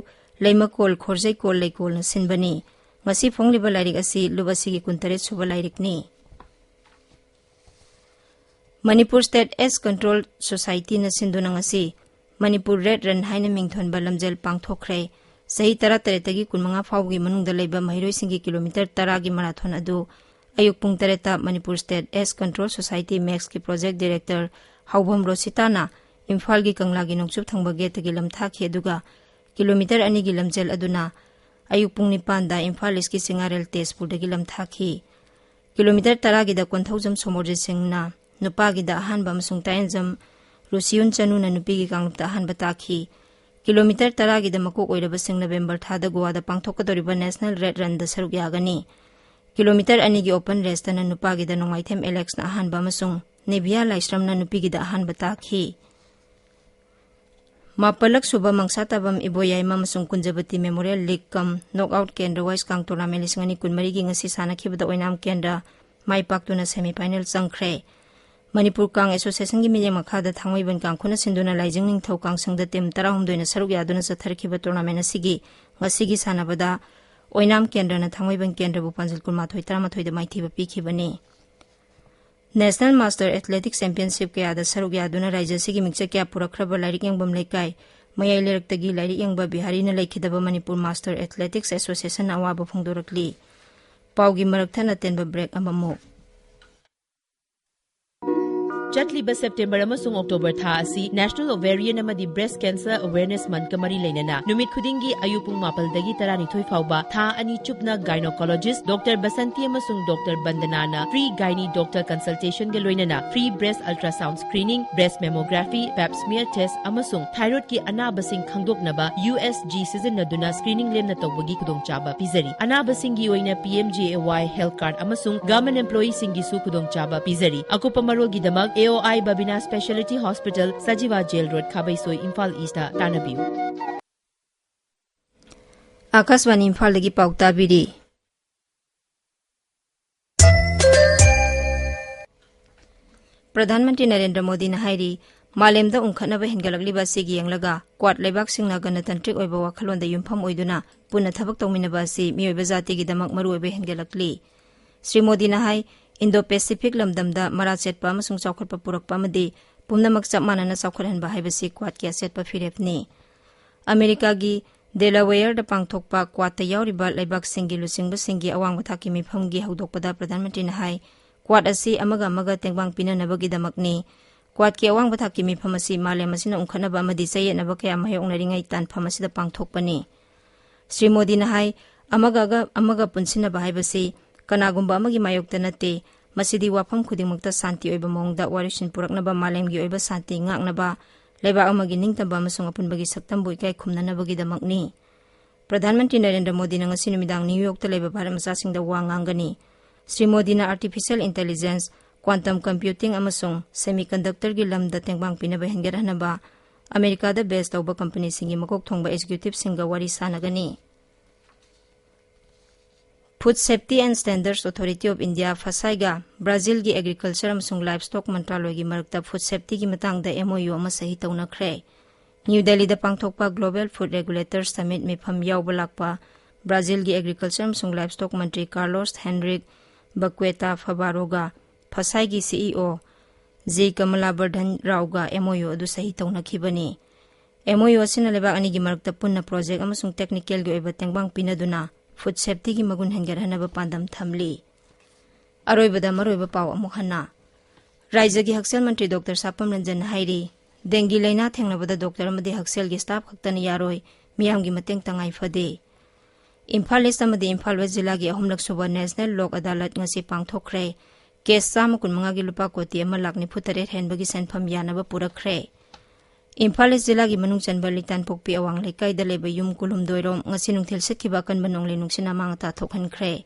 ꯂꯩꯃꯀꯣꯜ ꯈꯣꯔꯖꯩꯀꯣꯜ ꯂꯩꯀꯣꯜꯅ ꯁꯤꯟꯕꯅꯤ꯫ ꯉꯁꯤ ꯐꯣꯡꯂꯤꯕ ꯂꯥꯏꯔꯤꯛ ꯑꯁꯤ ꯂꯨꯞ ꯑꯁꯤꯒꯤ ꯀꯨꯟꯇꯔꯦꯠ ꯁꯨꯕ ꯂꯥꯏꯔꯤꯛꯅꯤ꯫ ꯃꯅꯤꯄꯨꯔ State AIDS Control Societyꯅ ꯁꯤꯟꯗꯨꯅ ꯉꯁꯤ ꯃꯅꯤꯄꯨꯔ Red Run ꯍꯥꯏꯅ ꯃꯤꯡꯊꯣꯟꯕ ꯂꯝꯖꯦꯜ ꯄꯥꯡꯊꯣꯛꯈ꯭ꯔꯦ꯫ ꯆꯍꯤ ꯇꯔꯥꯇꯔꯦꯠꯇꯒꯤ ꯀꯨꯟꯃꯉꯥ ꯐꯥꯎꯕꯒꯤ ꯃꯅꯨꯡꯗ ꯂꯩꯕ ꯃꯍꯩꯔꯣꯏꯁꯤꯡꯒꯤ ꯀꯤꯂꯣꯃꯤꯇꯔ ꯇꯔꯥꯒꯤ ꯃꯔꯥꯊꯣꯟ ꯑꯗꯨ ꯑꯌꯨꯛ ꯄꯨꯡ ꯇꯔꯦꯠꯇ Manipur State AIDS Control Society ꯃꯦꯛꯁꯀꯤ project director ꯍꯥꯎꯕꯝ ꯔꯣꯁꯤꯇꯥꯅ ꯏꯝꯐꯥꯜꯒꯤ ꯀꯪꯂꯥꯒꯤ ꯅꯣꯡꯆꯨꯞ ꯊꯪꯕ ꯒꯦꯠꯇꯒꯤ ꯂꯝꯊꯥꯈꯤ, ꯑꯗꯨꯒ ꯀꯤꯂꯣꯃꯤꯇꯔ ꯑꯅꯤꯒꯤ ꯂꯝꯖꯦꯜ ꯑꯗꯨꯅ ꯑꯌꯨꯛ ꯄꯨꯡ ꯅꯤꯄꯥꯟꯗ ꯏꯝꯐꯥꯜ ꯏꯁꯀꯤ ꯆꯤꯡꯉꯥꯔꯦꯜ ꯇꯦꯖꯄꯨꯔꯗꯒꯤ ꯂꯝꯊꯥꯈꯤ꯫ ꯀꯤꯂꯣꯃꯤꯇꯔ ꯇꯔꯥꯒꯤꯗ ꯀꯣꯟꯊꯧꯖꯝ ꯁꯣꯃꯣꯔꯖꯤꯠ ꯁꯤꯡꯅ ꯅꯨꯄꯥꯒꯤꯗ ꯑꯍꯥꯟꯕ ꯑꯃꯁꯨꯡ ꯇꯥꯏꯌꯦꯟꯖꯝ ꯔꯨꯁꯤꯌꯨꯟ ꯆꯅꯨꯅ ꯅꯨꯄꯤꯒꯤ ꯀꯥꯡꯂꯨꯞꯇ ꯑꯍꯥꯟꯕ ꯇꯥꯈꯤ꯫ ꯀꯤꯂꯣꯃꯤꯇꯔ ꯇꯔꯥꯒꯤꯗ ꯃꯀꯣꯛ ꯑꯣꯏꯔꯕꯁꯤꯡ ꯅꯕꯦꯝꯕꯔ ꯊꯥꯗ ꯒꯣꯋꯥꯗ ꯄꯥꯡꯊꯣꯛꯀꯗꯧꯔꯤꯕ National Red Runꯗ ꯁꯔꯨꯛ ꯌꯥꯒꯅꯤ꯫ ꯀꯤꯂꯣꯃꯤꯇꯔ ꯑꯅꯤꯒꯤ open raceꯇꯅ ꯅꯨꯄꯥꯒꯤꯗ ꯅꯣꯡꯃꯥꯏꯊꯦꯝ ꯑꯦꯂꯦꯛꯁꯅ ꯑꯍꯥꯟꯕ ꯑꯃꯁꯨꯡ ꯅꯦꯕꯤꯌꯥ ꯂꯥꯏꯁ꯭ꯔꯝꯅ ꯅꯨꯄꯤꯒꯤꯗ ꯑꯍꯥꯟꯕ ꯇꯥꯈꯤ꯫ ꯃꯥꯄꯜꯂꯛ ꯁꯨꯕ ꯃꯪꯁꯥ ꯇꯥꯕꯝ ꯏꯕꯣꯌꯥꯏꯃ ꯑꯃꯁꯨꯡ ꯀꯨꯟꯖꯕꯇꯤ Memorial League cum Knockout ꯀꯦꯟꯗ꯭ꯔ ꯋꯥꯏꯁꯀꯥꯡ tournament ꯂꯤꯁꯤꯡ ꯑꯅꯤ ꯀꯨꯟꯃꯔꯤꯒꯤ ꯉꯁꯤ ꯁꯥꯟꯅꯈꯤꯕꯗ ꯑꯣꯏꯅꯥꯝ ꯀꯦꯟꯗ꯭ꯔ ꯃꯥꯏ ꯄꯥꯛꯇꯨꯅ semi final ꯆꯪꯈ꯭ꯔꯦ꯫ ꯃꯅꯤꯄꯨꯔ ꯀꯥꯡ Associationꯒꯤ ꯃꯤꯠꯌꯦꯡ ꯃꯈꯥꯗ ꯊꯥꯡꯃꯩꯕꯟ ꯀꯥꯡ ꯈꯨꯟꯅ ꯁꯤꯟꯗꯨꯅ ꯂꯥꯏꯖꯤꯡ ꯅꯤꯡꯊꯧ ꯀꯥꯡꯁꯪꯗ team ꯇꯔꯥꯍꯨꯝꯗꯣꯏꯅ ꯁꯔꯨꯛ ꯌꯥꯗꯨꯅ ꯆꯠꯊꯔꯛꯈꯤꯕ tournament ꯑꯁꯤꯒꯤ ꯉꯁꯤꯒꯤ ꯁꯥꯟꯅꯕꯗ ꯑꯣꯏꯅꯥꯝ ꯀꯦꯟꯗ꯭ꯔꯅ ꯊꯥꯡꯃꯩꯕꯟ ꯀꯦꯟꯗ꯭ꯔꯕꯨ ꯄꯥꯟꯖꯤꯜ ꯀꯨꯟꯃꯥꯊꯣꯏ ꯇꯔꯥꯃꯥꯊꯣꯏꯗ ꯃꯥꯏꯊꯤꯕ ꯄꯤꯈꯤꯕꯅꯤ꯫ National Master Athletic Championship ꯀꯌꯥꯗ ꯁꯔꯨꯛ ꯌꯥꯗꯨꯅ ꯔꯥꯏꯖ꯭ꯌ ꯑꯁꯤꯒꯤ ꯃꯤꯡꯆꯠ ꯀꯌꯥ ꯄꯨꯔꯛꯈ꯭ꯔꯕ ꯂꯥꯏꯔꯤꯛ ꯌꯦꯡꯐꯝ ꯂꯩꯀꯥꯏ ꯃꯌꯥꯏ ꯂꯩꯔꯛꯇꯒꯤ ꯂꯥꯏꯔꯤꯛ ꯌꯦꯡꯕ ꯕꯤꯍꯥꯔꯤꯅ ꯂꯩꯈꯤꯗꯕ ꯃꯅꯤꯄꯨꯔ Master Athletics Associationꯅ ꯑꯋꯥꯕ ꯐꯣꯡꯗꯣꯔꯛꯂꯤ꯫ ꯄꯥꯎꯒꯤ ꯃꯔꯛ ꯊꯠꯅ ꯇꯦꯟꯕ break ꯑꯃꯃꯨꯛ꯫ ꯆꯠꯂꯤꯕ ꯁꯦꯞꯇꯦꯝꯕꯔ ꯑꯃꯁꯨꯡ ꯑꯣꯛꯇꯣꯕꯔ ꯊꯥ ꯑꯁꯤ National Ovarian ꯑꯃꯗꯤ Breast Cancer Awareness Monthꯀ ꯃꯔꯤ ꯂꯩꯅꯅ ꯅꯨꯃꯤꯠ ꯈꯨꯗꯤꯡꯒꯤ ꯑꯌꯨꯛ ꯄꯨꯡ ꯃꯥꯄꯜꯗꯒꯤ ꯇꯔꯥꯅꯤꯊꯣꯏ ꯐꯥꯎꯕ ꯊꯥ ꯑꯅꯤ ꯆꯨꯞꯅ gynecologist Doctor ꯕꯁꯟꯇꯤ ꯑꯃꯁꯨꯡ Doctor ꯕꯟꯗꯅꯥꯅ free gynae doctor consultationꯒ ꯂꯣꯏꯅꯅ free breast ultrasound screening, breast mammography, pap smear test ꯑꯃꯁꯨꯡ thyroidꯀꯤ ꯑꯅꯥꯕꯁꯤꯡ ꯈꯪꯗꯣꯛꯅꯕ USG ꯁꯤꯖꯤꯟꯅꯗꯨꯅ screening ꯂꯦꯝꯅ ꯇꯧꯕꯒꯤ ꯈꯨꯗꯣꯡꯆꯥꯕ ꯄꯤꯖꯔꯤ꯫ ꯑꯅꯥꯕꯁꯤꯡꯒꯤ ꯑꯣꯏꯅ PMJAY health card ꯑꯃꯁꯨꯡ government employeeꯁꯤꯡꯒꯤꯁꯨ ꯈꯨꯗꯣꯡꯆꯥꯕ ꯄꯤꯖꯔꯤ꯫ ꯑꯀꯨꯞꯄ ꯃꯔꯣꯜꯒꯤꯗꯃꯛ AOI Babina Speciality Hospital, Sajiwa Jail Road, ꯈꯥꯕꯩꯁꯣꯏ, Imphal Eastꯇ ꯇꯥꯟꯅꯕꯤꯌꯨ꯫ ꯑꯥꯀꯥꯁꯕꯥꯅꯤ ꯏꯝꯐꯥꯜꯗꯒꯤ ꯄꯥꯎ ꯇꯥꯕꯤꯔꯤ꯫ ꯄ꯭ꯔꯙꯥꯟ ꯃꯟꯇ꯭ꯔꯤ ꯅꯔꯦꯟꯗ꯭ꯔ ꯃꯣꯗꯤꯅ ꯍꯥꯏꯔꯤ, ꯃꯥꯂꯦꯝꯗ ꯎꯪꯈꯠꯅꯕ ꯍꯦꯟꯒꯠꯂꯛꯂꯤꯕ ꯑꯁꯤꯒꯤ ꯌꯦꯡꯂꯒ ꯀ꯭ꯋꯥꯗ ꯂꯩꯕꯥꯛꯁꯤꯡꯅ ꯒꯅꯇꯟꯇ꯭ꯔꯤꯛ ꯑꯣꯏꯕ ꯋꯥꯈꯜꯂꯣꯟꯗ ꯌꯨꯝꯐꯝ ꯑꯣꯏꯗꯨꯅ ꯄꯨꯟꯅ ꯊꯕꯛ ꯇꯧꯃꯤꯟꯅꯕ ꯑꯁꯤ ꯃꯤꯑꯣꯏꯕ ꯖꯥꯇꯤꯒꯤꯗꯃꯛ ꯃꯔꯨꯑꯣꯏꯕ ꯍꯦꯟꯒꯠꯂꯛꯂꯤ꯫ ꯁ꯭ꯔꯤ ꯃꯣꯗꯤꯅ ꯍꯥꯏ, ꯏꯟꯗꯣ ꯄꯦꯁꯤꯐꯤꯛ ꯂꯝꯗꯝꯗ ꯃꯔꯥ ꯆꯦꯠꯄ ꯑꯃꯁꯨꯡ ꯆꯥꯎꯈꯠꯄ ꯄꯨꯔꯛꯄ ꯑꯃꯗꯤ ꯄꯨꯝꯅꯃꯛ ꯆꯞ ꯃꯥꯟꯅꯅ ꯆꯥꯎꯈꯠꯍꯟꯕ ꯍꯥꯏꯕꯁꯤ ꯀ꯭ꯋꯥꯗꯀꯤ ꯑꯆꯦꯠꯄ ꯐꯤꯔꯦꯞꯅꯤ꯫ ꯑꯃꯦꯔꯤꯀꯥꯒꯤ ꯗꯦꯂꯥꯋꯦꯌꯔꯗ ꯄꯥꯡꯊꯣꯛꯄ ꯀ꯭ꯋꯥꯗꯇ ꯌꯥꯎꯔꯤꯕ ꯂꯩꯕꯥꯛꯁꯤꯡꯒꯤ ꯂꯨꯆꯤꯡꯕꯁꯤꯡꯒꯤ ꯑꯋꯥꯡꯕ ꯊꯥꯛꯀꯤ ꯃꯤꯐꯝꯒꯤ ꯍꯧꯗꯣꯛꯄꯗ ꯄ꯭ꯔꯙꯥꯟ ꯃꯟꯇ꯭ꯔꯤꯅ ꯍꯥꯏ, ꯀ꯭ꯋꯥꯗ ꯑꯁꯤ ꯑꯃꯒ ꯑꯃꯒ ꯇꯦꯡꯕꯥꯡ ꯄꯤꯅꯅꯕꯒꯤꯗꯃꯛꯅꯤ꯫ ꯀ꯭ꯋꯥꯗꯀꯤ ꯑꯋꯥꯡꯕ ꯊꯥꯛꯀꯤ ꯃꯤꯐꯝ ꯑꯁꯤ ꯃꯥꯂꯦꯝ ꯑꯁꯤꯅ ꯎꯪꯈꯠꯅꯕ ꯑꯃꯗꯤ ꯆꯌꯦꯠꯅꯕ ꯀꯌꯥ ꯃꯥꯌꯣꯛꯅꯔꯤꯉꯩ ꯇꯥꯟꯐꯝ ꯑꯁꯤꯗ ꯄꯥꯡꯊꯣꯛꯄꯅꯤ꯫ ꯁ꯭ꯔꯤ ꯃꯣꯗꯤꯅ ꯍꯥꯏ, ꯑꯃꯒ ꯑꯃꯒ ꯄꯨꯟꯁꯤꯟꯅꯕ ꯍꯥꯏꯕꯁꯤ ꯀꯅꯥꯒꯨꯝꯕ ꯑꯃꯒꯤ ꯃꯥꯌꯣꯛꯇ ꯅꯠꯇꯦ, ꯃꯁꯤꯗꯤ ꯋꯥꯐꯝ ꯈꯨꯗꯤꯡꯃꯛꯇ ꯁꯥꯟꯇꯤ ꯑꯣꯏꯕ ꯃꯑꯣꯡꯗ ꯋꯥꯔꯤꯁꯤꯟ ꯄꯨꯔꯛꯅꯕ, ꯃꯥꯂꯦꯝꯒꯤ ꯑꯣꯏꯕ ꯁꯥꯟꯇꯤ ꯉꯥꯛꯅꯕ, ꯂꯩꯕꯥꯛ ꯑꯃꯒꯤ ꯅꯤꯡꯇꯝꯕ ꯑꯃꯁꯨꯡ ꯑꯄꯨꯟꯕꯒꯤ ꯁꯛꯇꯝꯕꯨ ꯏꯀꯥꯏ ꯈꯨꯝꯅꯅꯕꯒꯤꯗꯃꯛꯅꯤ꯫ ꯄ꯭ꯔꯙꯥꯟ ꯃꯟꯇ꯭ꯔꯤ ꯅꯔꯦꯟꯗ꯭ꯔ ꯃꯣꯗꯤꯅ ꯉꯁꯤ ꯅꯨꯃꯤꯗꯥꯡ ꯅ꯭ꯌꯨ ꯌꯣꯔꯛꯇ ꯂꯩꯕ ꯚꯥꯔꯠ ꯃꯆꯥꯁꯤꯡꯗ ꯋꯥ ꯉꯥꯡꯒꯅꯤ꯫ ꯁ꯭ꯔꯤ ꯃꯣꯗꯤꯅ artificial intelligence, quantum computing ꯑꯃꯁꯨꯡ semiconductorꯒꯤ ꯂꯝꯗ ꯇꯦꯡꯕꯥꯡ ꯄꯤꯅꯕ ꯍꯦꯟꯒꯠꯍꯟꯅꯕ ꯑꯃꯦꯔꯤꯀꯥꯗ ꯕꯦꯖ ꯇꯧꯕ ꯀꯝꯄꯅꯤꯁꯤꯡꯒꯤ ꯃꯀꯣꯛ ꯊꯣꯡꯕ ꯑꯦꯛꯖꯤꯀ꯭ꯌꯨꯇꯤꯚꯁꯤꯡꯒ ꯋꯥꯔꯤ ꯁꯥꯟꯅꯒꯅꯤ꯫ Food Safety and Standards Authority of India, ꯐꯁꯥꯏꯒ ꯕ꯭ꯔꯥꯖꯤꯜꯒꯤ ꯑꯦꯒ꯭ꯔꯤꯀꯜꯆꯔ ꯑꯃꯁꯨꯡ ꯂꯥꯏꯚꯁ꯭ꯇꯣꯛ ꯃꯟꯇ꯭ꯔꯥꯂꯣꯏꯒꯤ ꯃꯔꯛꯇ ꯐꯨꯗ ꯁꯦꯐꯇꯤꯒꯤ ꯃꯇꯥꯡꯗ MOU ꯑꯃ ꯁꯍꯤ ꯇꯧꯅꯈ꯭ꯔꯦ꯫ ꯅ꯭ꯌꯨ ꯗꯦꯜꯂꯤꯗ ꯄꯥꯡꯊꯣꯛꯄ Global Food Regulators Summit ꯃꯤꯐꯝ ꯌꯥꯎꯕ ꯂꯥꯛꯄ ꯕ꯭ꯔꯥꯖꯤꯜꯒꯤ ꯑꯦꯒ꯭ꯔꯤꯀꯜꯆꯔ ꯑꯃꯁꯨꯡ ꯂꯥꯏꯚꯁ꯭ꯇꯣꯛ ꯃꯟꯇ꯭ꯔꯤ ꯀꯥꯔꯂꯣꯁ ꯍꯦꯟꯔꯤꯛ ꯕꯀ꯭ꯋꯦꯇꯥ ꯐꯕꯥꯔꯣꯒ ꯐꯁꯥꯏꯒꯤ CEO ꯖꯦ ꯀꯃꯂꯥꯕꯔꯙꯟ ꯔꯥꯎꯒ MOU ꯑꯗꯨ ꯁꯍꯤ ꯇꯧꯅꯈꯤꯕꯅꯤ꯫ MOU ꯑꯁꯤꯅ ꯂꯩꯕꯥꯛ ꯑꯅꯤꯒꯤ ꯃꯔꯛꯇ ꯄꯨꯟꯅ ꯄ꯭ꯔꯣꯖꯦꯛ ꯑꯃꯁꯨꯡ ꯇꯦꯛꯅꯤꯀꯦꯜꯒꯤ ꯑꯣꯏꯕ ꯇꯦꯡꯕꯥꯡ ꯄꯤꯅꯗꯨꯅ ꯐꯨꯗ ꯁꯦꯐꯇꯤꯒꯤ ꯃꯒꯨꯟ ꯍꯦꯟꯒꯠꯍꯟꯅꯕ ꯄꯥꯟꯗꯝ ꯊꯝꯂꯤ꯫ ꯑꯔꯣꯏꯕꯗ ꯃꯔꯨꯑꯣꯏꯕ ꯄꯥꯎ ꯑꯃꯨꯛ ꯍꯟꯅ꯫ ꯔꯥꯏꯖ꯭ꯌꯒꯤ ꯍꯛꯁꯦꯜ ꯃꯟꯇ꯭ꯔꯤ ꯗꯣꯛꯇꯔ ꯁꯥꯄꯝ ꯔꯟꯖꯟꯅ ꯍꯥꯏꯔꯤ, ꯗꯦꯡꯒꯤ ꯂꯥꯏꯅꯥ ꯊꯦꯡꯅꯕꯗ ꯗꯣꯛꯇꯔ ꯑꯃꯗꯤ ꯍꯛꯁꯦꯜꯒꯤ ꯁ꯭ꯇꯥꯐ ꯈꯛꯇꯅ ꯌꯥꯔꯣꯏ, ꯃꯤꯌꯥꯝꯒꯤ ꯃꯇꯦꯡ ꯇꯉꯥꯏ ꯐꯗꯦ꯫ ꯏꯝꯐꯥꯜ ꯏꯁ꯭ꯠ ꯑꯃꯗꯤ ꯏꯝꯐꯥꯜ ꯋꯦꯁ꯭ꯠ ꯖꯤꯂꯥꯒꯤ ꯑꯍꯨꯝꯂꯛ ꯁꯨꯕ ꯅꯦꯁꯅꯦꯜ ꯂꯣꯛ ꯑꯗꯥꯂꯠ ꯉꯁꯤ ꯄꯥꯡꯊꯣꯛꯈ꯭ꯔꯦ꯫ ꯀꯦꯁ ꯆꯥꯝꯃ ꯀꯨꯟꯃꯉꯥꯒꯤ ꯂꯨꯄꯥ ꯀꯣꯇꯤ ꯑꯃ ꯂꯥꯛ ꯅꯤꯐꯨ ꯇꯔꯦꯠ ꯍꯦꯟꯕꯒꯤ ꯁꯦꯟꯐꯝ ꯌꯥꯅꯕ ꯄꯨꯔꯛꯈ꯭ꯔꯦ꯫ ꯏꯝꯐꯥꯜ ꯏꯁ꯭ꯠ ꯖꯤꯂꯥꯒꯤ ꯃꯅꯨꯡ ꯆꯟꯕ ꯂꯤꯇꯥꯟꯄꯣꯛꯄꯤ ꯑꯋꯥꯡ ꯂꯩꯀꯥꯏꯗ ꯂꯩꯕ ꯌꯨꯝ ꯀꯨꯂꯨꯝꯗꯣꯏꯔꯣꯝ ꯉꯁꯤ ꯅꯨꯡꯊꯤꯜ ꯁꯤꯠꯈꯤꯕ ꯑꯀꯟꯕ ꯅꯣꯡꯂꯩ ꯅꯨꯡꯁꯤꯠꯅ ꯑꯃꯥꯡ ꯑꯇꯥ ꯊꯣꯛꯍꯟꯈ꯭ꯔꯦ꯫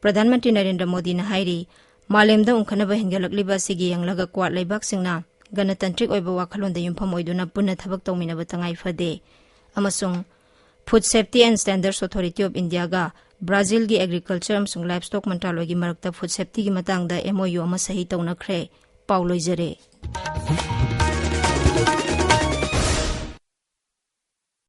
ꯄ꯭ꯔꯙꯥꯟ ꯃꯟꯇ꯭ꯔꯤ ꯅꯔꯦꯟꯗ꯭ꯔ ꯃꯣꯗꯤꯅ ꯍꯥꯏꯔꯤ, ꯃꯥꯂꯦꯝꯗ ꯎꯪꯈꯠꯅꯕ ꯍꯦꯟꯒꯠꯂꯛꯂꯤꯕ ꯑꯁꯤꯒꯤ ꯌꯦꯡꯂꯒ ꯀ꯭ꯋꯥꯗ ꯂꯩꯕꯥꯛꯁꯤꯡꯅ ꯒꯅꯇꯟꯇ꯭ꯔꯤꯛ ꯑꯣꯏꯕ ꯋꯥꯈꯜꯂꯣꯟꯗ ꯌꯨꯝꯐꯝ ꯑꯣꯏꯗꯨꯅ ꯄꯨꯟꯅ ꯊꯕꯛ ꯇꯧꯃꯤꯟꯅꯕ ꯇꯉꯥꯏ ꯐꯗꯦ ꯑꯃꯁꯨꯡ Food Safety and Standards Authority of Indiaꯒ ꯕ꯭ꯔꯥꯖꯤꯜꯒꯤ ꯑꯦꯒ꯭ꯔꯤꯀꯜꯆꯔ ꯑꯃꯁꯨꯡ ꯂꯥꯏꯚꯁ꯭ꯇꯣꯛ ꯃꯟꯇ꯭ꯔꯥꯂꯣꯏꯒꯤ ꯃꯔꯛꯇ ꯐꯨꯗ ꯁꯦꯐꯇꯤꯒꯤ ꯃꯇꯥꯡꯗ ꯑꯦꯝ ꯑꯣ ꯌꯨ ꯑꯃ ꯁꯍꯤ ꯇꯧꯅꯈ꯭ꯔꯦ꯫ ꯄꯥꯎ ꯂꯣꯏꯖꯔꯦ꯫